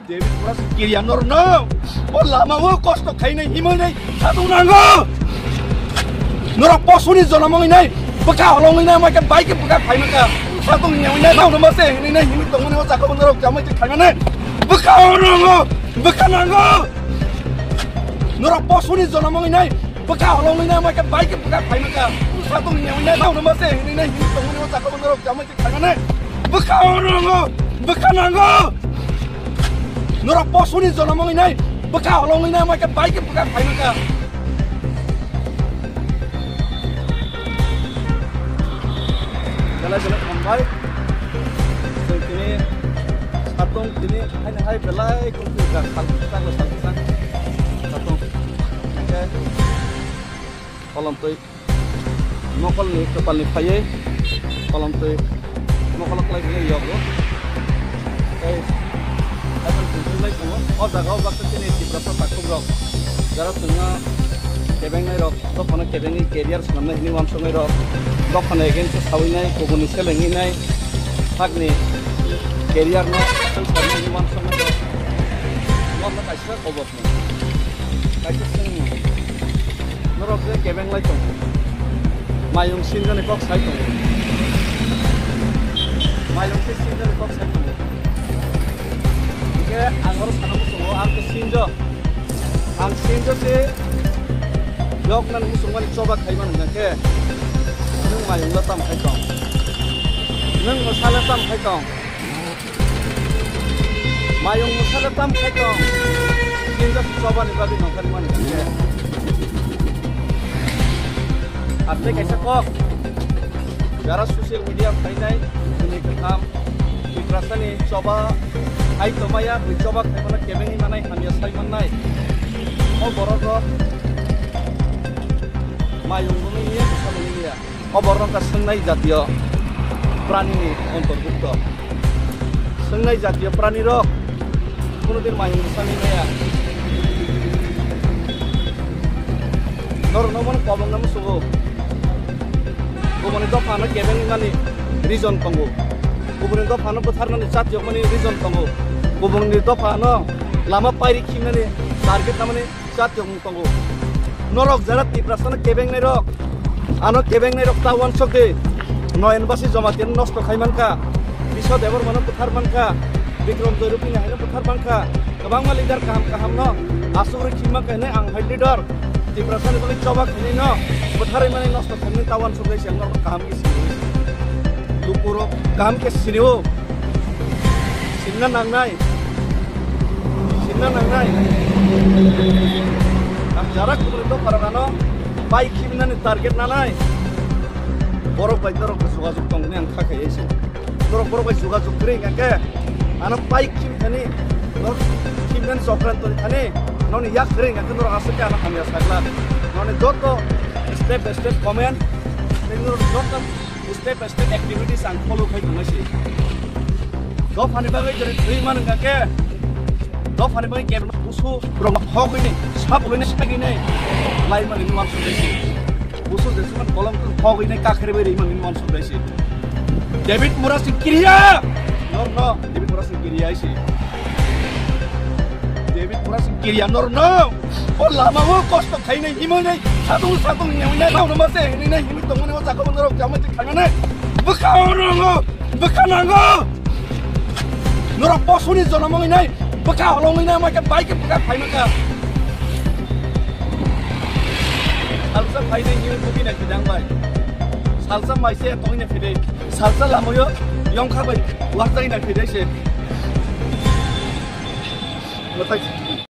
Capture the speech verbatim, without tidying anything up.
David Murasing kiriya norno o lama o kosto khainai himoi nai satung nango. Norok posuni jonom wngwi nai bwkha holongwi nai mai khe bai khe bwkha khaimaka. Satung nyawi nai nang numa se hinwi nai hinwi tongmani o jaga o norok jamai twi khaimani bwkha o nango, bwkha nango. Norok posuni jonom wngwi nai bwkha holongwi nai mai khe bai khe bwkha khaimaka. Satung nyawi nai nang numa se hinwi nai hinwi tongmani o jaga o norok jamai twi khaimani bwkha o nango, bwkha nango. Norok posuni jonom wngwi nai bwkha holongwi nai mai khe bai khe bwkha khaimaka. Belai belai hambai. Chwng tini satung tini haino hai belai kung kung kha, sal kwchang sal kwchang. Satung. Hingkhe kolom twi. Mokolni kwpalni phaiwi kolom twi mokolo kwlai phaiwi yogo. Tei haikhe chwng thangbai tongo. O jagao baksa chini Tiprasa takhukrok jara chwngno kebengnai rok, dophano kebengwi career swnamnai hwnwi uansuknai rok, dophano against o sawi nai, kubuni selengwi nai, sakni career no swng sarnai hwnwi uansuknai rok. Norno kaisa kobor. Kaisa swngmung. Norok je kebeng lai tongo. Mayung sinjani kok sai tongo. Mayung khe sinjani kok sai tongo. Hingkhe ang oro sana muchungo, ang khe sinjo. Ang sinjo se yok nang muchungmani choba khai mano hingkha khe. Nwng mayung no tam khai tong. Nwng mwsa le tam khai tong. Mayung mwsale tam khai tong. Kinto chobani bagwi nongkhormani khe. Arte kaisa kok. Jara social media phainai, bini kwtham, Tiprasani choba hai tomaya, bui choba khaimano kebengwi manai, hamya sai mannai. O borok rok mayung rwngwi ya, bwsa rwngwi ya. O borok wngkha swngnai jatiyo pranini ontorbukto. Swngnai jatiyo pranirok kunudin mayung bwsani maya. Norokno bono kobongno muchungo. Kubuni dophano kebengmani reason tongo. Kubuni dophano bwtharnani chatiyokmani reason tongo. Kubuni dophano lama pairi khimnani target namani chatiyokmung tongo. Norok jara Tiprasano kebengnai rok, ano kebengnai rok ta uansuk di. Noyan Basi Jamatia nosto khai mankha, Biswa Debbarmano bwthar mankha, Bikram Joy Rupini haino bwthar mankha, kwbangma leader kaham kaham no asugri khim mankha hinwi ang hai leader Tiprasani bagwi choba khainai no bwtharwi mani nosto khainai ta uansuk di se ang norok kaham khe sini. Lukurok kaham khe sinio. Sinna nangnai. Sinna nangnai. Ang jara kubuni dopharok ano bai khibinani target nanai. Borok bai norok jogajog tongmani ang kha khai se. Norok borok bai jogajog kwrwi hingkha khe ano bai khibithani, norok khibinani chokranto thani, noni yak kwrwi hingkha khe norok aswk khe ano hamya sakla. Noni joto step by step comment tei norok joto step by step activities ang follow khai tongnai se. Dophani bagwi jori thwi man wngkha khe, dophani bagwi kebeng busu rok hogwi ni, sap loi ni, sagwi ni, lai mani nuan sudai se. Busu je suman kolom khogwi ni, kakhri bai ri mani nuan sudai se. David Murasing kiriya! Nor no, David Murasing kiriya se. David Murasing kiriya nor no. O lama o kosto khainai himoi nai, satung satung nyawi nai, nang numa se hinwi nai, hinwi tongmani o jaga o norok jamai twi khainani. Bwkha o nango, bwkha nango. Norok posuni jonom wngwi nai, bwkha holongwi nai, mai khe bai khe bwkha khaimaka. Salsa phainai hinwi bukhi nai khe jang bai. Salsa mai se tongwi nai phidai. Salsa lamayo yongkha bai warjai nai phidai se. Mwtai.